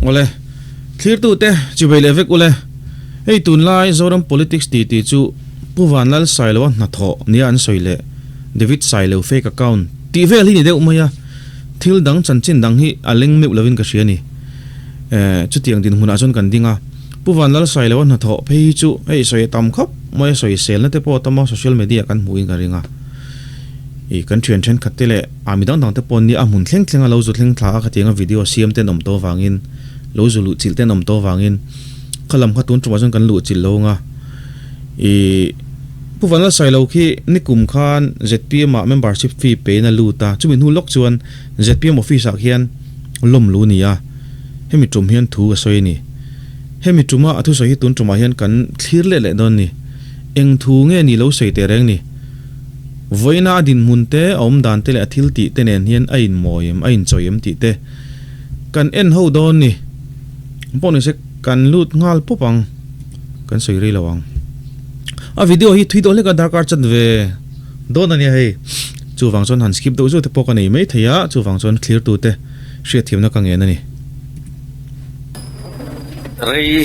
Awle, thlirtute chivei leh vek ule. Hei tunlai Zoram politics ti ti chu Pu Vanlal Sailoa hnathawh nia an sawi leh David Sailo fake account tih vel hi ni deuh mai a, thil dang chanchin dang hi a leng meuh lovin ka hria a ni. Eh, chutiang dinhmunah chuan kan ding a, Pu Vanlal Sailoa hnathawh phei hi chu hei sawi a tam khawp mai a, sawiselna te pawh a tam a, social media kan hmuhin ka ring a. Ih, kan thian thenkhat te leh a mi dang dang te pawh nia a hmun thleng thleng a lo zu thleng thla a khatiang a video siam te an awm tawh avangin, lo zu luh chilh te an awm tawh avangin kha lam kha tun tumah chuan kan luh chilh lo ang a. Ih, Pu Vanlalsailo khi nikum khan zpm ah membership fee pe in a lut a, chumi hnu lawk chuan zpm office ah khian lawm lu ni a, hemi tum hian thu a sawi a ni. Hemi tuma a thusawi hi tun tumah hian kan thlir leh leh dawn ni. Eng thu nge ni lo sawi teh reng ni? Vawiina a dinhmun te, a awm dan te leh a thil tih te nen hian a inmawi em, a inchawi em tih te kan en ho dawn ni. Pawh nise kan lut nghal pawp ang, kan sawi rei lo ang. A video hi thui deuh hlek a darkar chat ve dawn a nia hei. Chuvang chuan han skip deuh zeuh te pawh ka nei mai thei a, chuvang chuan thlirtu te hriatthiamna ka ngen a ni. Rei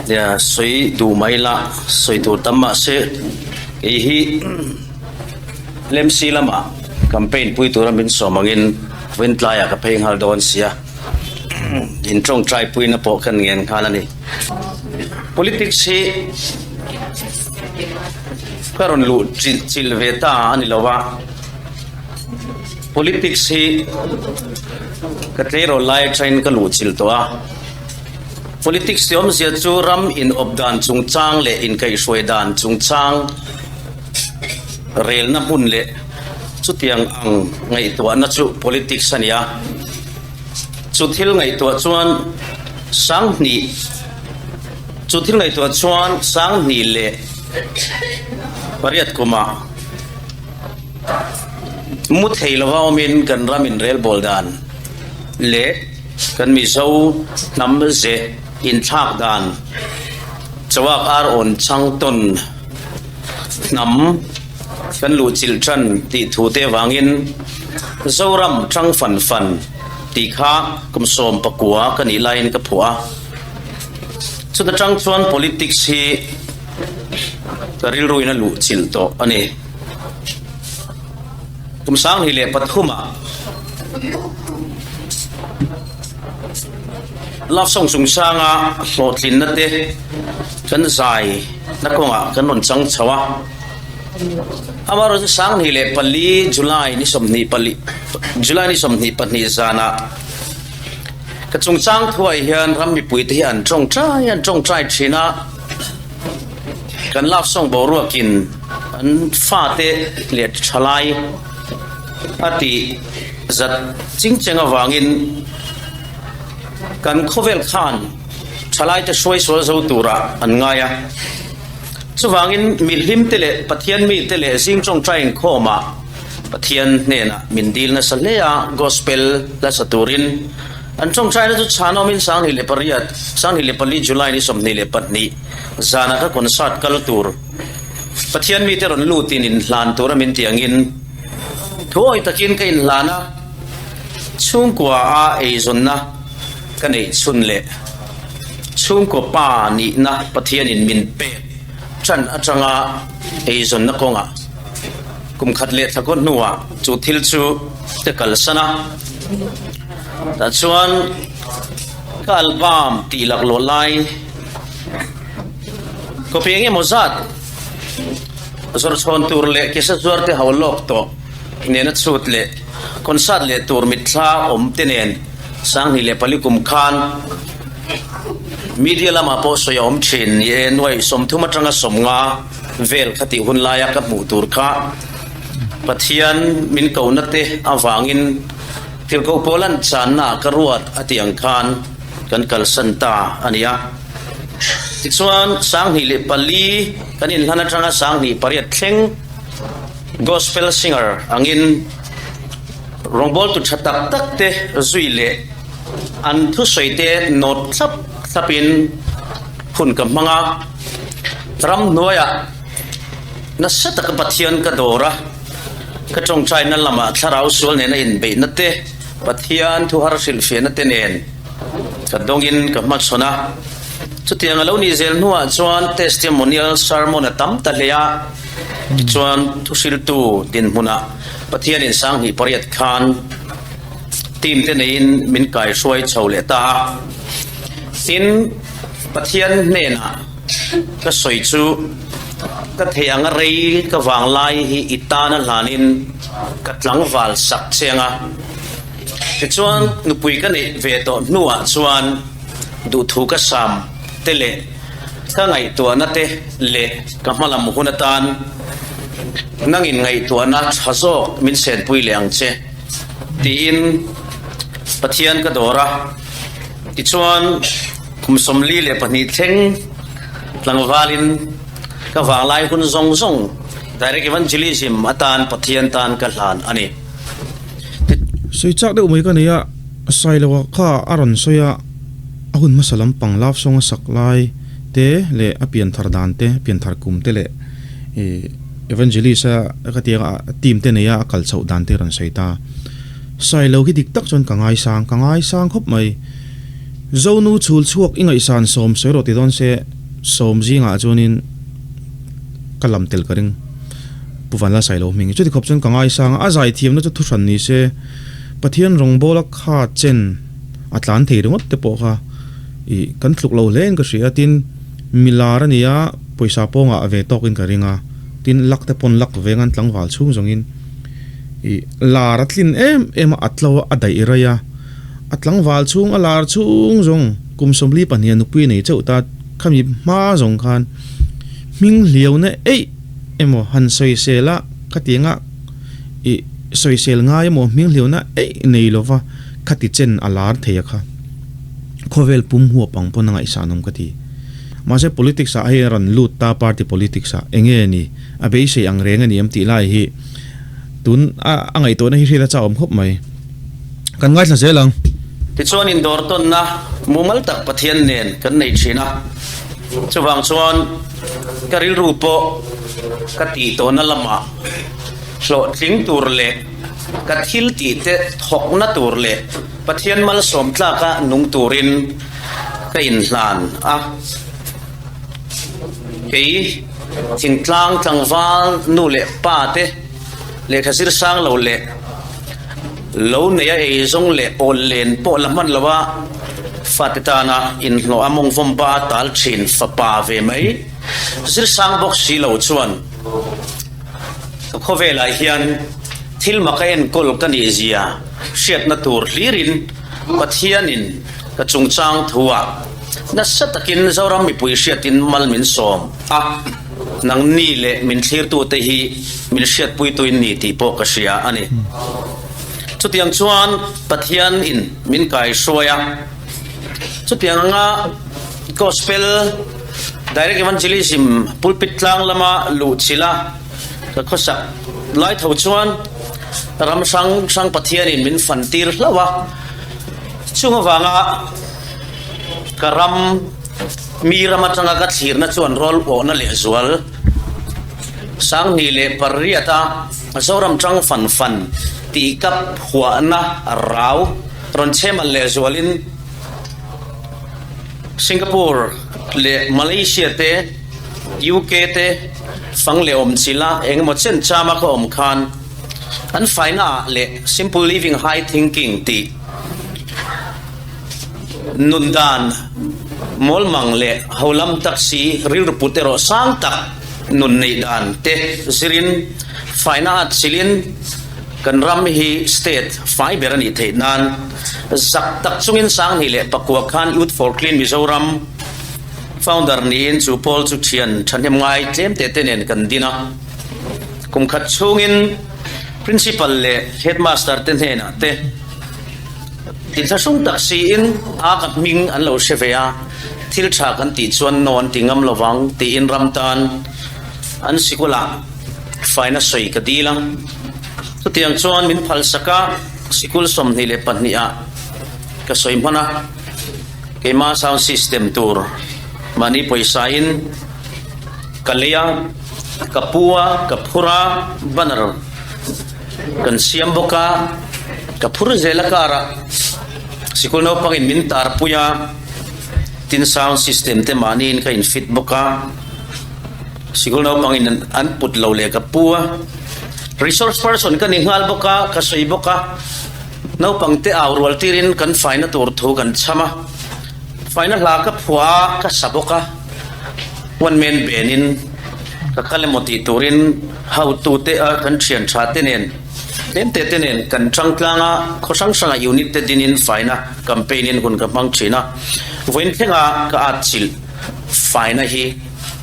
nia sawi duh mai la, sawi tur tam mah se kei hi LMC lamah campaign pui tura min sawm angin Vawiin tlaiah ka phei nghal dawn sia, in tawngtai puina pawh kan ngen nghal a ni. Politics hi ka rawn luh chilh chilh ve ta a ni lo va, Politics hi ka tleirawl lai atangin ka luh chilh tawh a. Politics ti awmzia chu ram inawp dan chungchang leh inkaihhruai dan chungchang relna hmun leh chutiang ang ngaihtuahna chu politics a ni a. Chu thil ngaihtuah chuan sanghnih chu thil ngaihtuah chuan sanghnih leh pariat kumah Mu thei lova awmin kan ram inrelbawl dan leh kan Mizo hnam ze inthlak dan chawak ar awn chang tawn hnam kan luhchilh tan tih thu te avangin Zoram tang fan fan tih kha kum 19 ka nih laiin ka phuah a. Chuta tang chuan politics hi ka rilruin a luhchilh tawh a ni. Kum 2003 ah Love Song chungchanga hlawhtlinna te kan zai na kawngah kan rawn chang chho a. Amaherawhchu 2004 July ni 24 July ni 22 zanah ka chungchang thuai hian ram mipuite hi an tawngtai an tawngtai thin a. Kan love song boruakin an fate leh thalai a tih zat ching cheng avangin kan khawvel khan thalai te hruai sual zo tura an ngai a. Chuvangin mihlim te leh Pathian mi te leh zing tawngtai inkhawmah Pathian hnenah min dil nasa hle a, gospel la sa turin. An tawngtaina chu chhanawmin 2008, 2004 July ni 22 zana ka concert kal tur Pathian mite rawn lutin inhlan tura min tih angin thuawi takin ka inhlan a, chhungkua a eizawnna ka neih chhun leh chhungkua pa nihna Pathianin min pek tan atanga eizawnna kawngah kum khat leh thla kaw hnuah chu thil chu ka kalsan a. Tah chuan ka album tih laklawh lai copy eng emaw zat zawrh chhawn tur leh kisa zuar te ho lawk tawh nena chhut leh concert leh tur mitthla awm te nen 2004 kum khan media lamah pawh sawi a awm thin ni e nuai 30 atanga 50 vel kha tih hun laia ka hmuh tur kha Pathian min kohna te avangin Tirhkoh Paula'n channa ka ruat a tih ang khan kan kalsan ta a ni a. Tichuan, 2004 kan inhlan atanga 2008 thleng Gospel singer angin rawngbawltu tha tak tak te zui leh an thusawi te nawt thlap thlapin hun ka hmang a. Ramhnuaiah nasa taka Pathian ka dawr a, ka tawngtaina lamah thlarau sual nena inbeihna te, Pathian thu har hrilhfiahna te nen ka dawngin ka hmachhawn a. Chutiang a lo nih zel hnuah chuan testimonial sermon a tam ta hle a, tichuan thuhriltu dinhmunah Pathianin 2008 khan team te neiin min kaihruai chho leh ta a. Tin, Pathian hnenah ka sawi chu ka theih anga rei ka vang lai hi i tana hlanin ka tlangval sak cheng a. Tichuan, nupui ka neih ve tawh hnuah chuan duhthu ka sam te leh ka ngaihtuahna te leh ka hmalam hun atan nangin ngaihtuahna tha zawk min senpui leh ang che tiin Pathian ka dawr a. Tichuan, kum 42 thleng tlangvalin ka vanglai hun zawng zawng Direct Evangelism atan Pathian tan ka hlan a ni. Sawi chak deuh mai ka nei a, Sailoa kha a rawn sawi a, a hun hmasa lampang love song a sak lai te leh a pianthar dan te, pianthar kum te leh Evangelist a ka tia a team te nei a a kal chhoh dan te a rawn sawi ta. Sailo hi dik tak chuan ka ngaisang, ka ngaisang khawp mai. Zonu chhul chhuak i ngaihsan sawm sawi rawh ti dawn se sawm zingah chuanin ka lam tel ka ring. Pu Vanlal Sailo hming hi chuti khawp chuan ka ngaisang a, a zaithiamna chu thuhran ni se Pathian rawngbawla kha chen a tlan thei ringawt te pawh kha ih kan tluk lo hle in ka hria a, tin milar a ni a, pawisa pawngah ve tawkin ka ring a, tin lak te pawn lak veng an tlangval chhung zawngin ih lar a tlin em em a, a tlo a, a daih raih a, a tlangval chhung a lar chhung zawng kum 42 a nupui nei chauh ta khami hma zawng khan hming hliauna eih emaw han sawisel a khatianga ih sawisel ngai emaw hming hliauna eih nei lova khati chen a lar thei a kha khawvel pum huap ang pawn a ngaihsan awm ka ti. Mahse politics ah hei a rawn lut ta party politics ah enge ni a beisei ang reng a ni em tih lai hi tun a a ngaihtuahna hi hriat a chak awm khawp mai. Kan ngaithla zel ang. Tichuan indawr tawnna mumal tak Pathian nen kan nei thin a. Chuvang chuan ka rilru pawh ka tih tawhna lamah hlawhtling tur leh ka thil tih te thawkna tur leh Pathian malsawm tlaka nung turin ka inhlan a. Kei thingtlang tlangval nu leh pa te lehkha zir sang lo leh Lo neia eizawng leh awl len pawh la hman lo a, fate tana inhlawh a mawngvawm ba tal thin fapa ve mai zirsang bawk si lo chuan ka khawvelah hian thil maka enkawl ka nih zia hriatna tur hlirin Pathianin ka chungchang thuah nasa takin Zoram mipui hriatin mal min sawm a, nangni leh min thlirtute hi min hriatpuituin ni tih pawh ka hria a ni. Chutiang chuan Pathian in min kaihruai a, chutiang anga Gospel Direct Evangelism pulpit tlang lama luh chilh a ka khawsak lai tho chuan ram hrang hrang Pathian in min fan tir hlauh a, chung avanga ka ram mi ram atanga ka thlirna chuan rawl awhna lehzual 2008 a Zoram tang fan fan tih ka phuahna rau rawn chhemal lehzualin Singapore leh Malaysia te, UK te fang leh awm chila eng emaw chen chama ka awm khan an faina ah leh Simple Living High Thinking tih nun dan mawlmang leh holam tak si rilru put erawh sang tak nun neih dan te zirin faina at chilin kan ram hi state fai ber a nih theih nan zak tak chungin 2009 khan Youth for Clean Mizoram founder niin chu pawl chu thian thahnem ngai tlem te te nen kan din a. Kum khat chhungin Principal leh Headmaster te hnenah te Inthlahrung tak siin a ka hming an lo hre ve a, thil tha kan tih chuan no an ti ngam lovang tiin ram tan an sikulah faina sawi ka dil a. Chutiang chuan min phalsak a, sikul 22 ah ka sawi hman a, keima sound system tur mahni pawisa in. Ka lei a, ka pu a, ka phur a, banner kan siam bawk a, ka phur zel a car ah sikul naupangin min tarpui a, tin sound system te mahniin ka in fit bawk a, sikul naupangin an put lo leh ka pu a, resource person ka ni nghal bawk a, ka sawi bawk a, naupang te au rual tirin kan faina tur thu kan chham a, faina hla ka phuah a, ka sa bawk a. One man band in ka kal emaw tih turin hotute a kan thian tha te nen tlem te te nen kan tang tlang a, khaw hrang hranga unit te dinin faina campaign in hun ka hmang thin a, vawiin thlenga ka at chilh faina hi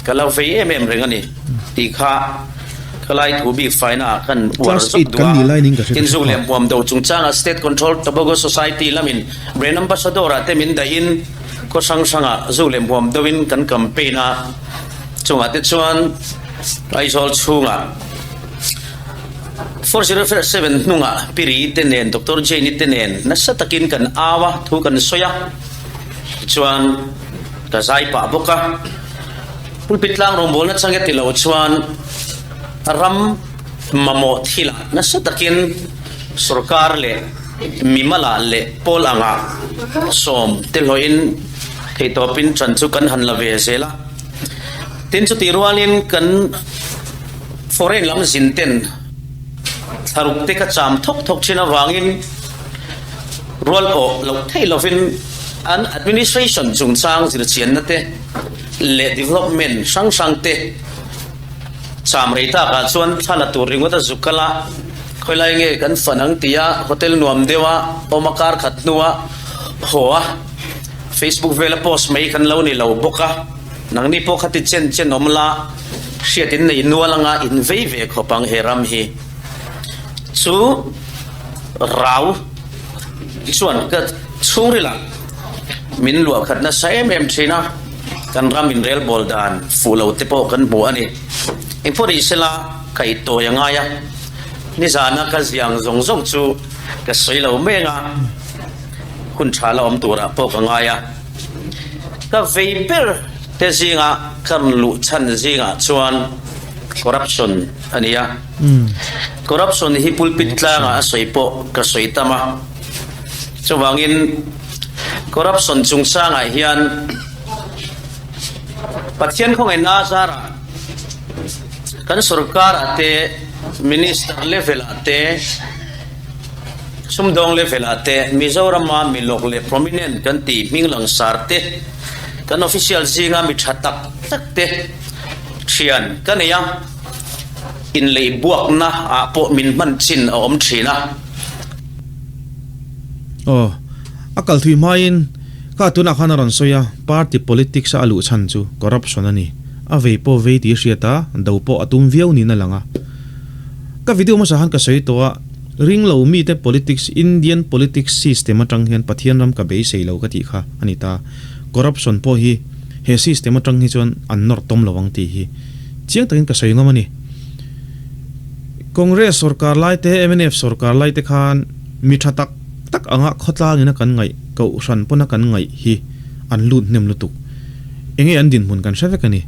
ka lo vei em em reng a ni tih kha ka lai thu bik faina ah khan uar Class zuk eight duh kan a, nih laiin ka hre tin ka hre zuk leh phak. hmuam do chungchanga State Control Tobacco Society lamin brand ambassador ah te min dahin Khaw hrang hrangah zu leh hmuam deuhin kan campaign a, chungah te chuan Aizawl chhungah 4057 hnungah Piri te nen Doctor Jane-i te nen nasa takin kan au a, thu kan sawi a, tichuan ka zai pah bawk a. Pulpit tlang rawngbawlna chang e ti lo chuan ram mamawh thilah nasa takin sorkar leh Mimala leh Paul anga sawm te hlawhin theihtawpin ṭan chu kan han la ve zel a. Tin, chutih rualin kan foreign lam zin ten thlaruk te ka cham thawk thawk thin avangin rual awh loh theih lovin an administration chungchang zirchianna te leh development hrang hrang te cham rei takah chuan thla la tur ringawt a zuk kal a. Khawilai nge kan fan ang tia hotel nuam deuha awm a kar khat hnua haw a Facebook vela post mai kan lo ni lo bawk a, nangni pawh khati chen chen awm la hriat in nei nual anga in vei ve khawp ang he ram hi chu rau chuan ka chhungril ah min luah khat nasa em em thin a, kan ram in relbawl dan fuh lo te pawh kan hmu a ni. Engpawh ni sela kaih tawi a ngai a. Nizana ka ziang zawng zawng chu ka sawi lo meng a, hun tha la awm turah pawh ka ngai a. Ka vei ber te zinga ka rawn luh chhan zingah chuan corruption a ni a. Corruption hi pulpit tlangah a sawi pawh ka sawi tam a. Chuvangin corruption chungchangah hian Pathian khawngaihna zarah Kan sorkar-ah te, Minister level-ah te, sumdawng level-ah te, Mizorama mi lawk leh prominent kan tih hming langsar te, kan official zinga mi tha tak tak te thian ka nei a, inleih buakna ah pawh min hman chin a awm thin a. Aw, a kal thui hmain kha tunah khan a rawn sawi a, party politics a a luh chhan chu corruption a ni. A vei pawh vei tih a hriat a, do pawh a tum viau niin a lang a. Ka video hmasa khan ka sawi tawh a, ring lo mite politics, Indian politics system atang hian Pathian ram ka beisei lo ka tih kha a ni ta. Corruption pawh hi he system atang hi chuan an nawr tawm lo ang tih hi chiang takin ka sawi ngam a ni. Congress sorkar lai te, mnf sorkar lai te khan mi tha tak tak anga khawtlangin a kan ngaih, kohhran pawn a kan ngaih hi an lut hnem lutuk. Enge an dinhmun kan hre vek a ni.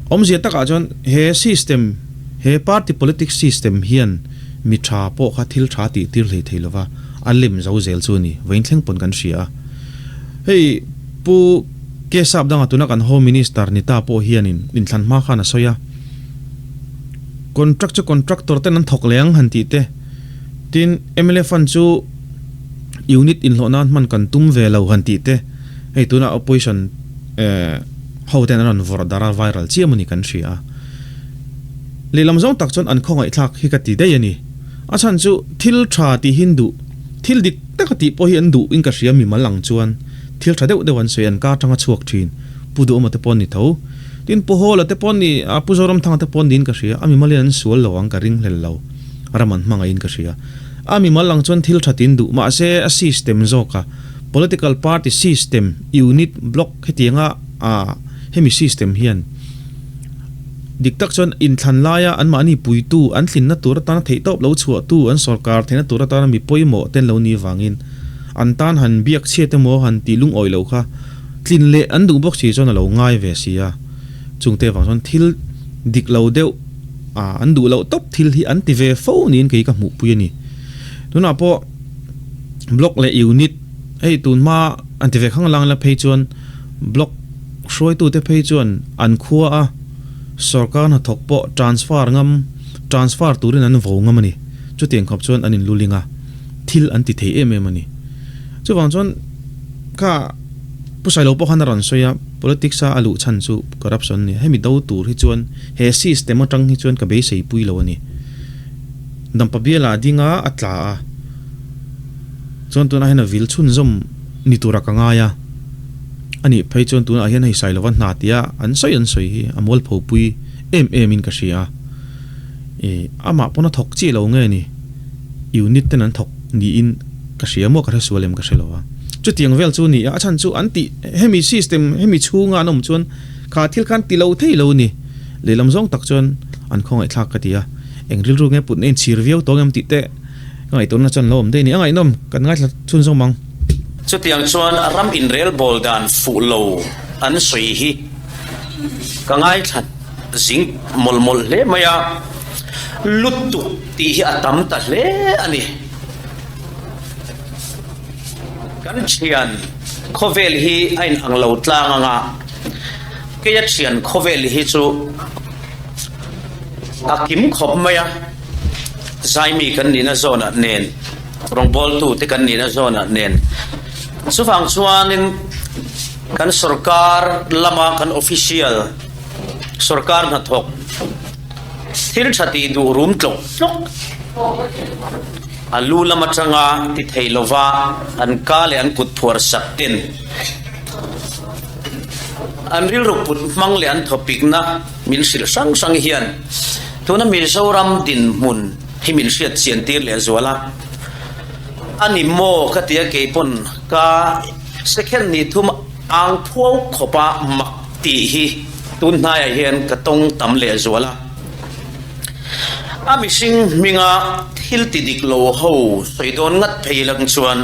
Awmzia takah chuan he system, he party politics system hian mi tha pawh kha thil tha tih tir hlei thei lova a lem zo zel chu a ni. Vawiin thleng pawn kan hria a. Hei Pu Kesap danga tuna kan Home Minister ni ta pawh hianin inthlan hma khan a sawi a. Contract chu contractor ten an thawk leh ang han tih te. Tin, mla fund chu unit inhlawh nan hman kan tum ve lo han tih te. Hei tunah opposition ho ten an rawn vawrh dar a viral chiam a ni kan hria a. Lehlam zawng tak chuan an khawngaihthlak hi ka ti daih a ni. A chhan chu thil tha tih hi an duh, thil dik taka tih pawh hi an duh in ka hria mimal ang chuan thil tha deuh deuh an sawi an kar tanga chhuak thin. Pu Duhawma te pawh an ni tho. Tin Pu Hawla te pawh an ni, Pu Zoramthanga te pawh an niin ka hria. A mimalin an sual lo ang ka ring hlel lo. Ram an hmangaihin ka hria. A mimal ang chuan thil tha tin duh mahse a system zawk a. Political party system, unit, block hetianga ah hemi system hian dik tak chuan inthlan laia anmahni puitu, an tlinna tur atana theihtawp lo chhuahtu, an sorkar theihna tur atana mi pawimawh te an lo nih vangin an tan han biak chhiat emaw han tih lungawi lo kha tlin leh an duh bawk si chuan a lo ngai ve si a. Chungte avang chuan thil dik lo deuh ah an duh loh tawp thil hi an ti ve fo niin kei ka hmuhpui a ni. Tunah pawh block leh unit hei tun hma an ti ve khang lang la phei chuan block hruaitute phei chuan an khua a sorkar hnathawk pawh transfer ngam transfer turin an vo ngam a ni. Chutiang khawp chuan an inluling a, thil an ti thei em em a ni. Chuvang chuan kha Pu Sailo pawh khan a rawn sawi a, politics a a luh chhan chu corruption a ni. Hemi do tur hi chuan he system atang hi chuan ka beisei pui lo a ni. Dampa bial ah ding a, a tla a. Chuan tunah hian a vil chhunzawm ni turah ka ngai a. A nih phei chuan tunah hian hei Sailova hna tia an sawi an sawi hi a mualpho pui em em in ka hria a. Ih, amah pawn a thawk chiah lo nge ni? Unit ten an thawk niin ka hria maw ka hre sual em ka hre lo a. Chutiang vel chu ni a, a chhan chu an tih hemi system hemi chhunga an awm chuan kha thil khan ti lo thei lo ni. Lehlam zawng tak chuan an khawngaihthlak ka ti a, eng rilru nge putna inchhir viau tawng em tih te ka ngaihtuahna chuan lo awm daih a ni. A ngaihnawm, kan ngaithla chhun zawng mang. Chutiang chuan ram inrel bawl dan fuh lo an sawi hi ka ngaithla zing mawlh mawlh hle mai a, lutuk tih hi a tam ta hle a ni. Kan thian khawvel hi a inang lo tlang ang a, keia thian khawvel hi chu a kim khawp mai a, zaimi kan nihna zawnah nen, rawngbawltute kan nihna zawnah nen. Chuvang chuanin kan sorkar lama kan official, sorkar hnathawk thil tha tih duh rum tlawk tlawk, A lu lam atanga ti thei lova an ka leh an kut phuar sak ten an rilru put hmang leh an thawpikna min hrilh hrang hrang hian tuna Mizoram dinhmun hi min hriat chian tir leh zual a, a ni maw ka ti a keipawn ka second ni thum ang phuau khawpa mak tih hi tun hnaiah hian ka tawng tam leh zual a. A mihring hminga thil ti dik lo ho sawi dawn ngat phei lang chuan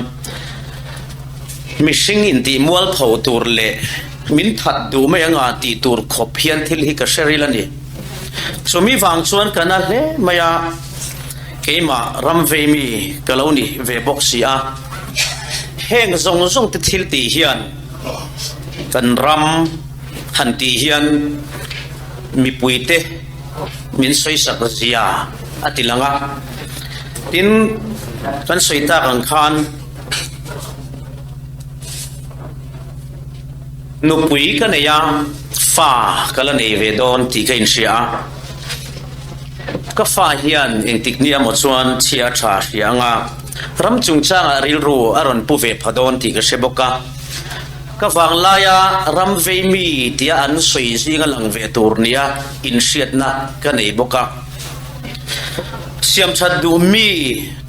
mihring intih mualpho tur leh min that duh mai anga tih tur khawp hian thil hi ka hre ril a ni. Chumi vang chuan ka na hle mai a, keimah ram vei mi ka lo ni ve bawk si a, heng zawng zawng te thil tih hian kan ram han tih hian mipuite min sawisak zia a ti lang a. Tin, kan sawi tak ang khan nupui ka nei a, fa ka la nei ve dawn tih ka inhria a. Ka fa hian engtik nia maw chuan chhia tha hria anga ram chungchangah rilru a rawn pu ve pha dawn tih ka hre bawk a. Ka vanglaia ram vei mi tia an sawi zinga lang ve tur nia inhriatna ka nei bawk a. Siamthat duh mi,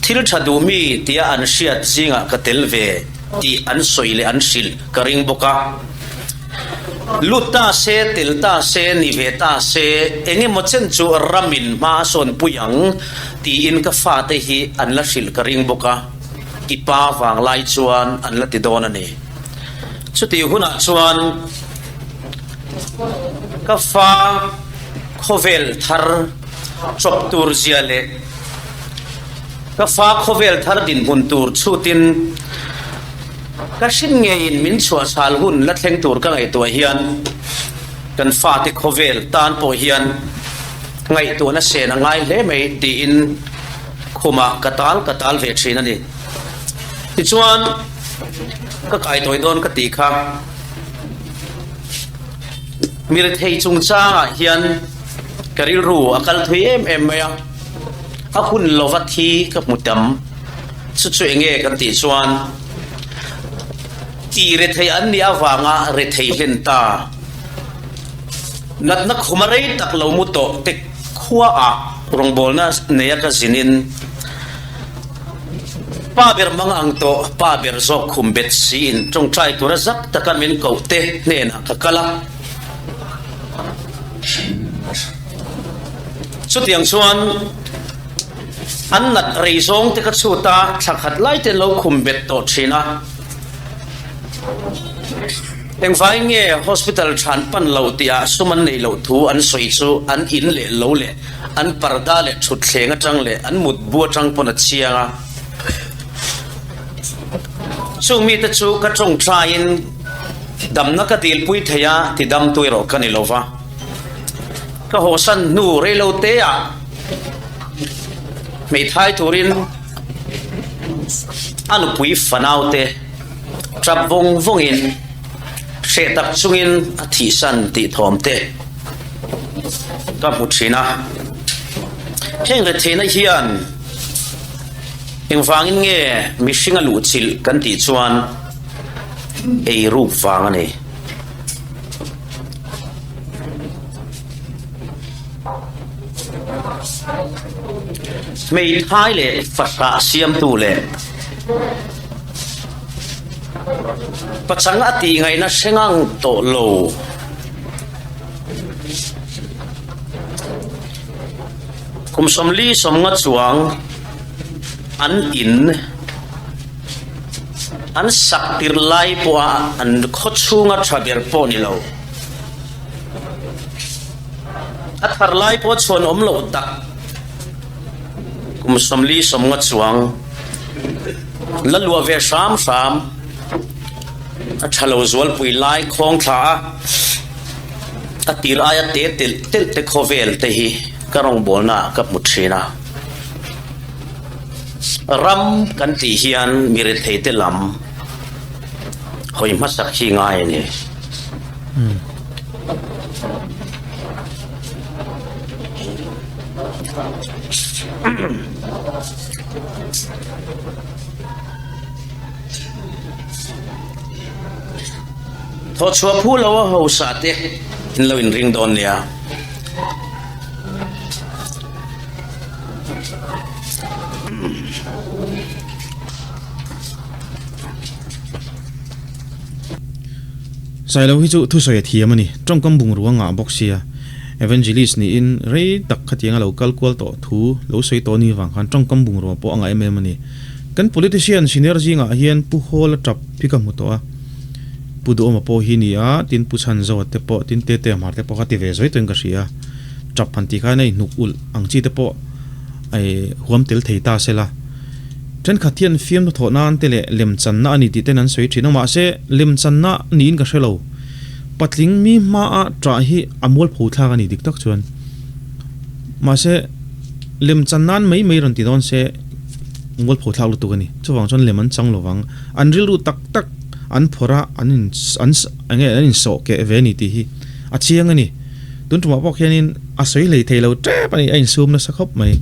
thil tha duh mi tia an hriat zingah ka tel ve tih an sawi leh an hrilh ka ring bawk a. Lut ta se, tel ta se, ni ve ta se, eng emaw chen chu ramin hma a sawnpui ang tiin ka fate hi an la hrilh ka ring bawk a. I pa vanglai chuan an la ti dawn a ni. Chutih hunah chuan ka fa khawvel thar chawp tur zia leh ka fa khawvel thar dinhmun tur chhutin ka hrin ngeiin min chhuahchhal hun la thleng tur ka ngaihtuah hian kan fate khawvel tan pawh hian ngaihtuahna sen a ngai hle mai tiin Khumah ka tal ka tal ve thin a ni. Tichuan, ka kai tawi dawn ka tih kha. Mirethei chungchangah hian ka rilru a kal thui em em mai a, a hun lova thi ka hmu tam. Chu chu enge kan tih chuan tih rethei an nih avanga rethei hlen ta. Natna khuma rei tak lo mu tawh te Khuaah rawngbawlna neia ka zinin pa ber mang ang tawh pa ber zawk khum bet siin tawngtai tura zak taka min koh te hnenah ka kal a. Chutiang chuan an nat rei zawng te ka chhut a, thla khat lai te an lo khum bet tawh thin a. Engvangin nge hospital than pan loh tihah sum an neih loh thu an sawi chu an in leh lo leh an parda leh thutthleng atang leh an mutbu atang pawn a chiang a. Chung mite chu ka tawngtaiin damna ka dilpui thei a ti damtu erawh ka ni lo va. Ka hawsan hnu reilo teah hmeithai turin a nupui fanaute tap vawng vawngin hreh tak chungin a thihsan tih thawm te ka hmu thin a. Heng retheihna hian engvangin nge mihring a luhchilh kan tih chuan eiruk vang a ni. Hmeithai leh fahrah siamtu leh pachang a tih ngaihna hre ngang tawh lo. Kum 40 50 chuang an in an sak tir lai pawha an khaw chhunga tha ber pawh ni lo. A thar lai pawh chhuan awm loh tak kum 40 50 chuang la luah ve hram hram a tha lo zualpui lai khawng thla a a tir aia te telh telh te khawvel te hi ka rawngbawlna ah ka hmu thin a ram kan tih hian mi rethei te lam hawi hmasak hi ngai a ni. Thawhchhuah phu lo a hausa te in lo inring dawn nia. Sailo hi chu thusawi a thiam a ni. Tawngkam bungrua ngah bawk sia. Evangelist niin rei tak khatiang a lo kal kual tawh thu lo sawi tawh ni vang khan tawngkam bungrua pawh a ngah em em a ni. Kan politician senior zingah hian Pu Hawla tap hi ka hmu tawh a. Pu Duhawma pawh hi ni a, tin Pu Chhanzoa te pawh, tin Tete Hmar te pawh kha ti ve zui tawhin ka hria. Tap han tih khan a inhnuk ulh ang chi te pawh huam tel thei ta se la. Thenkhat hian fiamna thawh nan te leh lemchanna a ni tih ten an sawi thin a, mahse lemchanna niin ka hre lo. Patling mi hmaa ṭah hi a mualpho thlak a ni dik tak chuan. Mahse lemchan nan mai mai rawn ti dawn se mualpho thlak lutuk a ni. Chuvang chuan lem an chang lovang. An rilru tak tak an phawrh a, an in an eng nge an insawh keh ve a ni tih hi a chiang a ni. Tun tumah pawh khianin a sawi hlei thei lo tep a ni, a insum nasa khawp mai.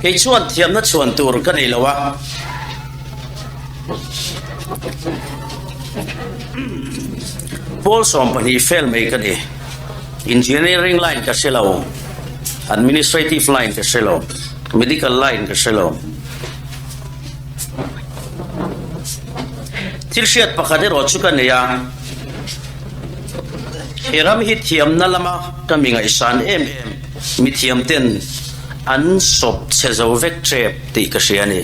Kei chuan thiamna chhuan tur ka nei lo a. Pawl 12 fail mai ka ni. Engineering line ka hre lo, administrative line ka hre lo, medical line ka hre lo. Thil hriat pakhat erawh chu ka nei a. He ram hi thiamna lama ka mi ngaihsan em em mithiam ten an sawp chhe zo vek tep tih ka hria a ni.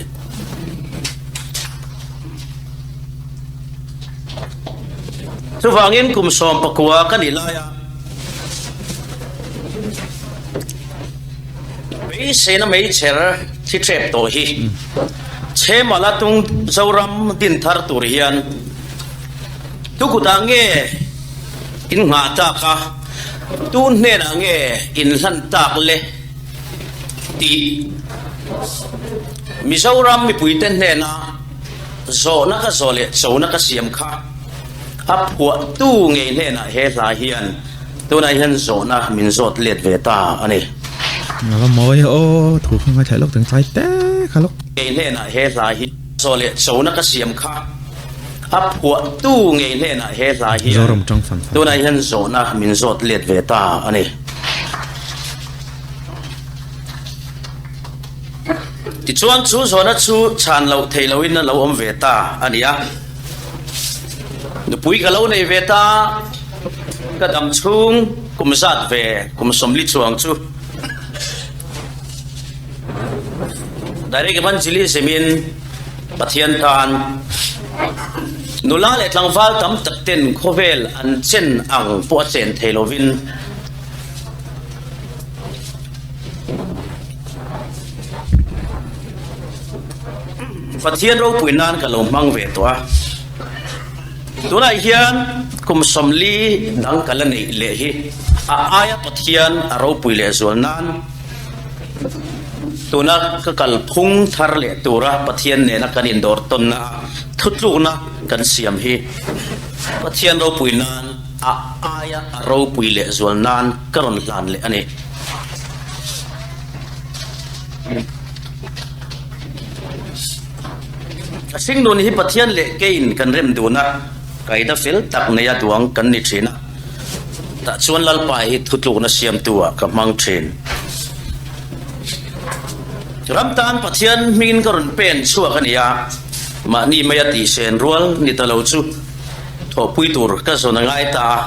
Chuvangin kum 19 ka nih laia beiseina meichher thi tep tawh hi Chhemala tung Zoram din thar tur hian Tu kutah nge in nghah tak a, tu hnenah nge in hlan tak le tih Mizoram mipuite hnena zawhna ka zawh leh chona ka siam kha a phuahtu ngei hnenah he hla hian tunah hian zawhna min zawt let ve ta a ni. A va mawi aw, thu kha ngaithla lawk teng tlai te kha lawk. Ngei hnenah he hla hi zawh leh chona ka siam kha. A phuahtu ngei hnenah he hla hian Zoram tang fan fan. tunah hian zawhna min zawt let ve ta a ni. Tichuan chu zawhna chu chhan loh theih lohin a lo awm ve ta a ni a. Nupui ka lo nei ve ta, ka dam chhung kum zat ve kum 40 chuang chu Direct Evangelism in. Pathian tan nula leh tlangval tam tak ten khawvel an chen ang pawh a chen thei lovin, Pathian ropui nan ka lo hmang ve tawh a. Tunah hian kum 40 dang ka la neih leh hi a aia Pathian a ropui leh zual nan tuna ka kal phung thar leh tura Pathian nena kan indawr tawnna a thutlukna kan siam hi Pathian ropui nan a aia a ropui leh zual nan ka rawn hlan leh a ni. A hringnun hi Pathian leh keiin kan rem dun a, kaida fel tak neia duang kan ni thin a, tah chuan Lalpa hi thutlukna siamtu ah ka hmang thin. Ram tan Pathian hmingin ka rawn pen chhuak a ni a, mahni maia tihsen rual ni ta lo chu thawhpui tur ka zawn a ngai ta a.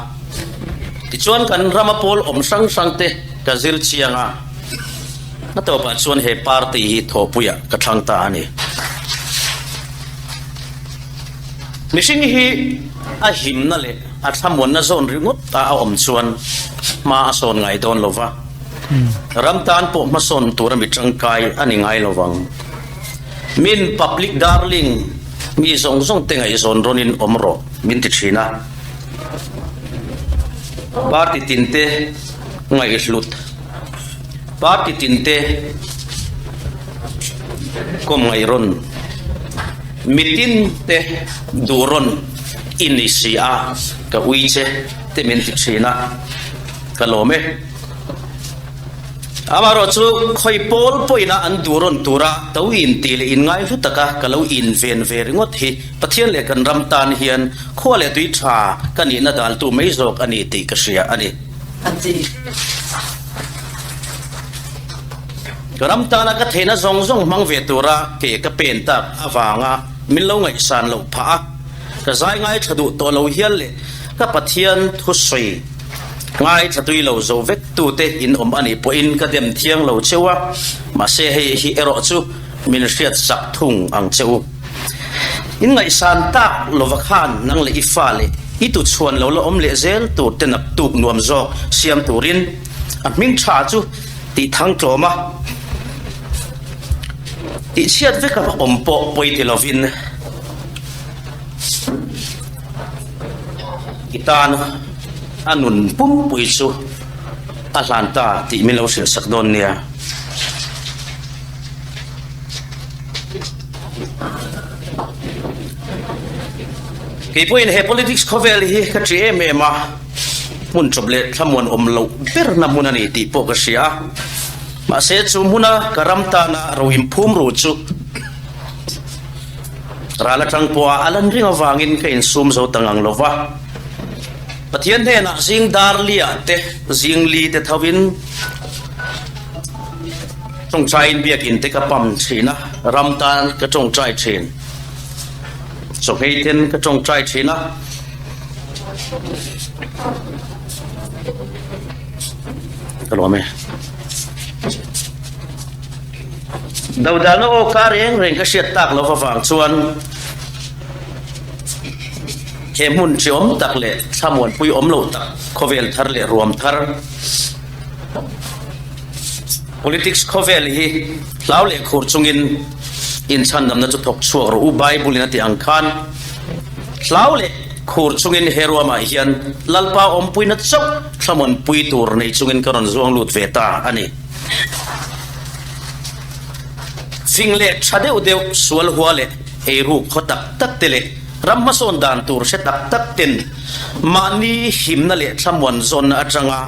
Tichuan kan rama pawl awm hrang hrang te ka zir chiang a. A tawpah chuan he party hi thawhpuiah ka thlang ta a ni. Mihring hi a himna leh a thlamuanna zawn ringawt a a awm chuan hma a sawn ngai dawn lo va, ram tan pawh hmasawn tura mi tangkai a ni ngai lo vang. Min public darling mi zawng zawng te ngaihzawn rawnin awm rawh min ti thin a. Party tinte ngaihhlut. Party tinte kawm ngaih rawn, mitin te duh rawn i ni si a, ka ui che te min ti thin a, ka lawm e. Amaherawh chu khawi pawl pawhin a an duh rawn tura to in tih leh in ngai hlu taka ka lo in ven ve ringawt hi Pathian leh kan ram tan hian khua leh tui tha ka nihna daltu mai zawk a ni tih ka hria a ni. a ti. Ka ram tana ka theihna zawng zawng hmang ve tura ke ka pen tak avanga min lo ngaihsan loh phah a, ka zai ngaithla duh tawh lo hial leh ka Pathian thusawi ngaithla tui lo zo vek tute in awm a nih pawhin ka dem thiang lo cheu a, mahse hei hi erawh chu min hriat sak thung ang che u. In ngaihsan tak lova khan nang leh i fa leh i tuchhuan lo la awm leh zel tur te naktuk nuam zawk siam turin a hming tha chu tih thang tlawm a, tih chhiat vek a awm pawh pawi ti lovin i tan a nun pumpui chu a hlan ta tih min lo hrilh sak dawn nia. Kei pawhin he politics khawvel hi ka ṭi em em a, hmun chawp leh thlamuan awm loh berna hmun a ni tih pawh ka hria a. Mahse chu hmuna ka ram tana ro inphum ru chu ral aṭang pawha a lan ring avangin ka insum zo ta ngang lo va. Pathian hnenah zing dar liah te, zing li te thovin, Tawngtaiin biakinn te ka pam thin a, ram tan ka tawngtai thin. Chawhmei ten ka tawngtai thin a. Ka lawm e. Dodalna aw ka reng reng ka hriat tak lova vang chuan he hmun ṭiawm tak leh thlamuanpui awm loh tak khawvel thar leh ruam thar Politics khawvel hi hlau leh khur chungin inchhandamna chu thawk chhuak rawh u Bible in a tih ang khan hlau leh khur chungin he ruamah hian Lalpa awmpuina chauh thlamuanpui tur nei chungin ka rawn zuang lut ve ta a ni. Fing leh tha deuh deuh sual hua leh eiruk khaw tak tak te leh ram hmasawn dan tur hre tak tak ten mahni himna leh thlamuan zawnna atanga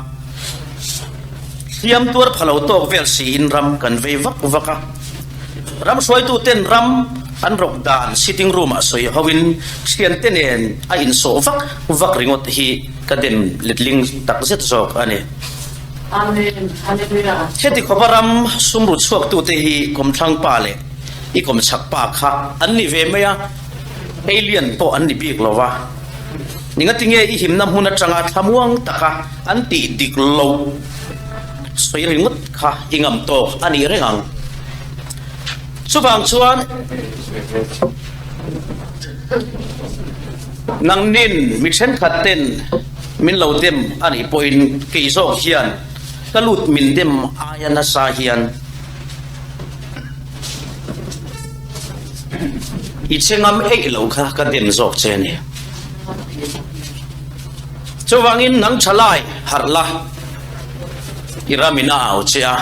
Hliam tuar pha lo tawk vel siin ram kan vei vak vak a. Ram hruaituten ram an rawk dan sitting room ah sawi hoin thiante nen a insawh vak vak ringawt hi ka dem letling tak zet zawk a ni. Amen. Hallelujah. Heti khawpa ram sumru chhuaktute hi kawmthlang pa leh i kawmchhak pa kha an ni ve mai a, alien pawh an ni bik lo va. Ningatinge i himna hmun atanga thlamuang taka an tih dik loh sawi ringawt kha i ngam tawk a nih reng ang. Chuvang chuan nangnin mi thenkhat ten min lo dem a nih pawhin kei zawk hian ka lut min dem aia nasa hian i che ngam eih lo kha ka dem zawk che a ni. Chuvangin nang thalai harh la, i ramin a au che a,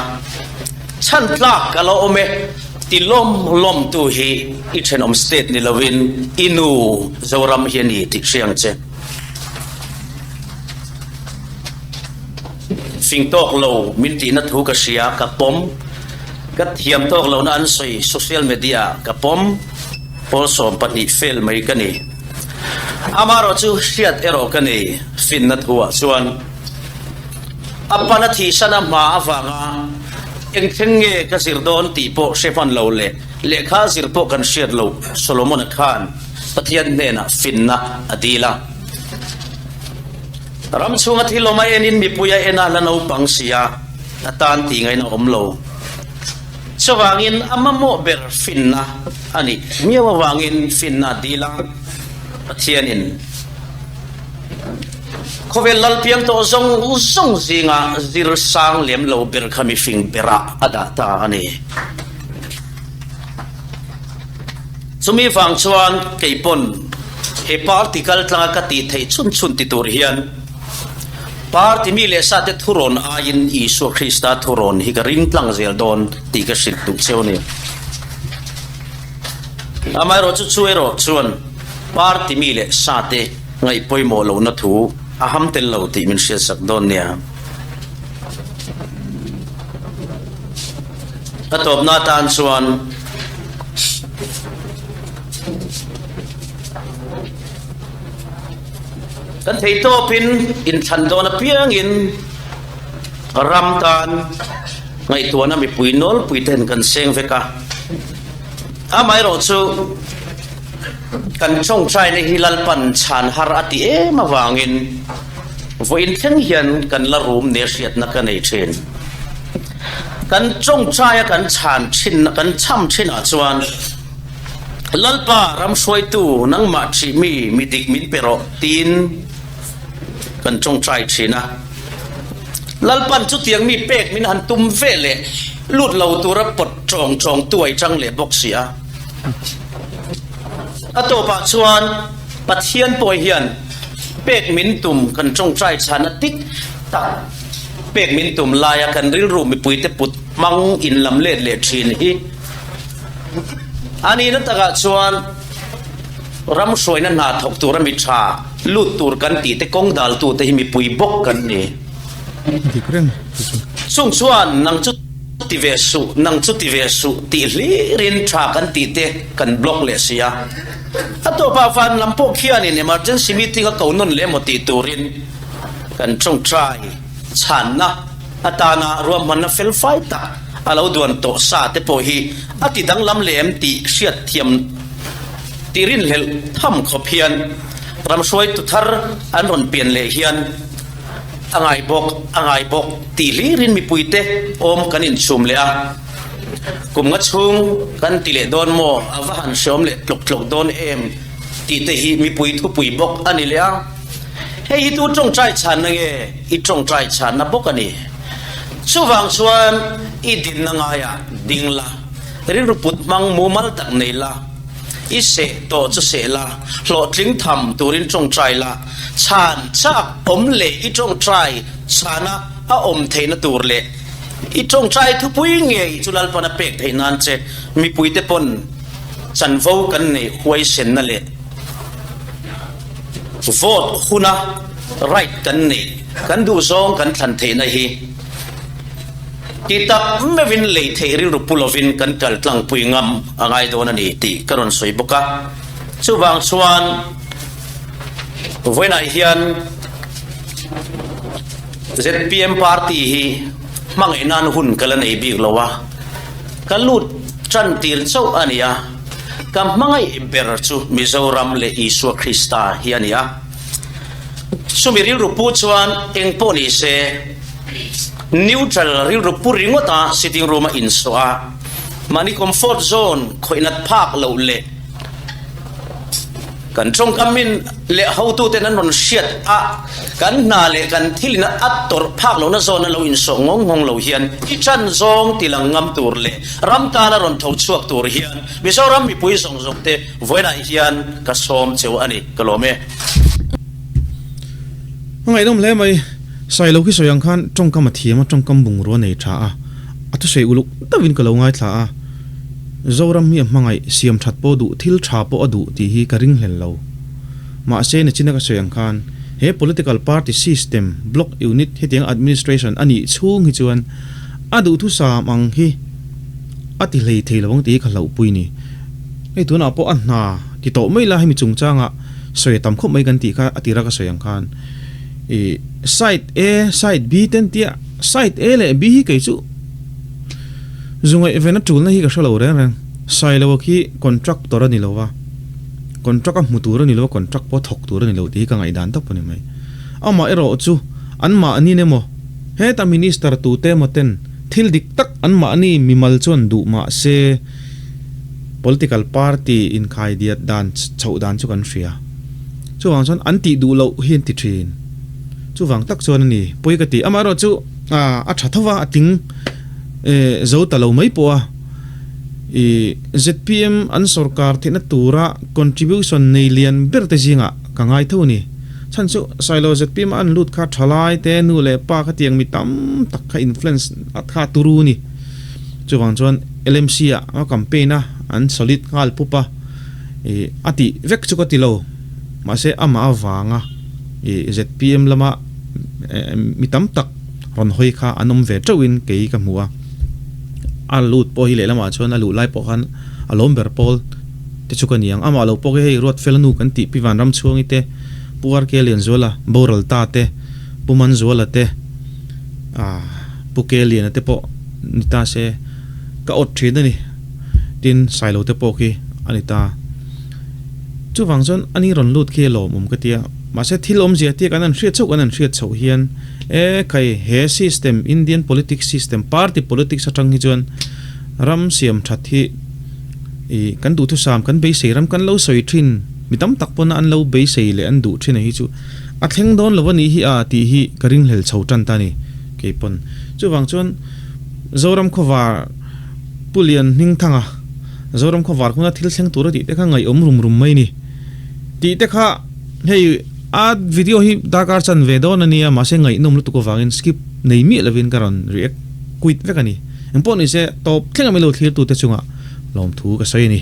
chhan tlak ka lo awm e, ti lawm lawmtu hi i thenawm state ni lovin i nu Zoram hi a ni tih hriang che. Fing tawk lo min tihna thu ka hria, ka pawm. Ka thiam tawk lohna an sawi social media ah ka pawm. Pawl 12 fel mai ka ni. Amaherawh chu hriat erawh ka nei finna thu ah chuan a pana thihsan a hma avanga eng thleng nge ka zir dawn tih pawh hre hman lo leh lehkha zir pawh kan hriat loh Solomon-a khan Pathian hnenah finna a dil a. Ram chhunga thil awm a enin mipui a en a la naupang si a, a tan tih ngaihna awm lo. Chuvangin a mamawh ber finna a nih miau avangin finna dil a, Pathianin khawvel lalpiang tawh zawng zawng zinga zir sang lem lo ber kha mifing berah a dah ta a ni. Chumi vang chuan kei pawn he party kal tlanga ka tih theih chhun chhun ti tur hian Party mi leh sate thurawn aiin Isua Krista thurawn hi ka ring tlang zel dawn tih ka hrilh duh cheu a ni. Amaherawh chu chu erawh chuan party mi leh sate ngaih pawimawh lohna thu a ham tel lo tih min hriatsak dawn nia. A tawpna atan chuan. Kan thei tawpin inthlan dawn apiangin ram tan ngaihtuahna mipui nawlpui ten kan seng vek a. Amaherawh chu kan tawngtaina hi Lalpan chhan har a ti em avangin vawiin thleng hian kan la rum nia hriatna ka nei thin. Kan tawngtaia kan chhan thin kan cham thinah chuan Lalpa ram hruaitu nangmah ṭhih mi mi dik min pe rawh tiin kan ṭawngṭai ṭhin a. Lalpan chutiang mi pek min han tum ve leh lut lo tura pawt ṭawng ṭawng tuai ṭang leh bawk si a. A tawpah chuan Pathian pawh hian pek min tum kan ṭawngṭai chhana dik tak pek min tum laia kan rilru mipuite put hmang inlam let leh ṭhin hi A nihna takah chuan ram hruaina hna thawk tura mi tha lut tur kan tih te kawng daltute hi mipui bawk kan ni. Dik reng chu chu. Chung chuan nang chu ti ve suh, nang chu ti ve suh tih hlirin tha kan tih te kan block leh si a. A tawpah van lam pawh khianin emergency meeting a ko nawn leh emaw tih turin kan tawngtai chhanna atana ruahmanna felfai tak a lo duan tawh sa te pawh hi a ti danglam leh em tih hriat thiam tih rinhlelh tham khawp hian ramhruaitu thar an rawn pian leh hian a ngai bawk a ngai bawk tih hlirin mipuite awm kan inchhum leh a, kum nga chhung kan ti leh dawn maw a va han hreawm leh tlawk tlawk dawn em tih te hi mipui thupui bawk a ni leh a, hei hi tu tawngtai chhanna nge i tawngtai chhanna bawk a ni. Chuvang chuan i dinna ngaiah ding la, rilru put hmang mumal tak nei la, i seh tawh chu seh la, hlawhtling tham turin tawngtai la, chhan chak awm leh i tawngtai chhana a awm theihna tur leh i tawngtai thupui ngei chu Lalpan a pek theih nan che mipuite pawn chanvo kan neih huaisenna leh vote huna right kan neih kan duh zawng kan thlan theihna hi ti tak meuhin lei theih rilru pu lovin kan kal tlangpui ngam a ngai dawn a ni tih ka rawn sawi bawk a. Chuvang chuan vawiinah hian zpm party hi hmangaih nan hun ka la nei bik lo a, ka lut tan tir chauh a ni a, ka hmangaih ber chu Mizoram leh Isua Krista hi a ni a. Chumi rilru pu chuan eng pawh ni se, neutral rilru pu ringawta sitting room a insawh a. Mahni comfort zone khawih nat phak loh leh kan tawngkam min leh hotuten an rawn hriat a, kan hna leh kan thil in a tawrh phak lohna zawn a lo insawh ngawng ngawng lo hian i chan zawng ti lang ngam tur leh ram tana rawn tho chhuak tur hian Mizoram mipui zawng zawng te vawiinah hian ka sawm cheu a ni, ka lawm e. A ngaihnawm hle mai. Sailo khi sawi ang khan tawngkam a thiam a, tawngkam bungrua nei tha a, a thusawi uluk deuhin ka lo ngaithla a. Zoram hi a hmangaih, siam that pawh duh, thil tha pawh a duh tih hi ka ringhlel lo. Mahse, nachina ka sawi ang khan he political party system, block unit hetiang administration a nih chhung hi chuan a duhthusam ang hi a ti hlei thei lo ang tih hi ka hlauhpui ni. Hei tunah pawh a hna ti tawh mai la hemi chungchangah sawi a tam khawp mai kan tih kha a tira ka sawi ang khan i side A side B te an tia side A leh B hi kei chu zu ngaihven a tulna hi ka hre lo reng reng Sailoa khi contractor a ni lo va contract a hmu tur a ni lo va contract pawh a thawk tur a ni lo tih hi ka ngaihdan tawp a ni mai amah erawh chu an mahni emaw heta minister tute emaw ten thil dik tak an mahni mimal chuan duh mah se Political party inkhai diat dan chhoh dan chu kan hria. Chuvang chuan an tih duh loh hi an ti thin. Chuvang tak chuan a ni, pawi ka ti. Amaherawh chu a tha tho va, a tling zo ta lo mai pawh a. I zpm an sorkar theihna tura contribution nei lian ber te zingah ka ngai tho a ni. Chhan chu Sailo zpm a an lut kha thalai te, nu leh pa kha tiang mi tam tak kha influence a tha turu a ni. Chuvang chuan LMC ah a campaign a an solid nghal pup a, ih a tih vek chu ka ti lo, mahse amah avanga ih zpm lama mi tam tak rawn hawi kha an awm ve teuhin kei ka hmu a, a lut pawh hi lehlamah chuan a luh lai pawh khan a lawm ber pawl te chu ka ni ang, amah lo pawh hi hei Ruatfela nu kan tih Pi Vanramchhuangi te, Pu RK Lianzuala boral ta te, Pu Manzuala te, ah Pu Keliana te pawh. Ni ta se, ka awt thin a ni. Tin, Sailo te pawh khi a ni ta. Chuvang chuan a ni rawn lut khi a lawmawm ka ti a. Mahse, thil awmzia tia kan han hriat chauh kan han hriat chhoh hian e khai he system, Indian politics system, party politics atang hi chuan ram siam that hi i kan duhthusam, kan beisei ram kan lo sawi thin, mi tam tak pawn an lo beisei leh an duh thin a hi chu a thleng dawn lo a nih hi a tih hi ka ringhlel chho tan ta a ni. Keipawn. Chuvang chuan Zoram khawvar Pu Lian Hmingthanga, Zoram khawvar huna thil thleng tur a tih te kha ngaihawm rum rum mai ni. Tih te kha hei a video hi darkar chan ve dawn a nia mahse ngaihnawm lutuk avangin skip nei miah lovin ka rawn react quit vek a ni. Engpawh nise tawp thleng a milo thlirtute chungah lawmthu ka sawi a ni.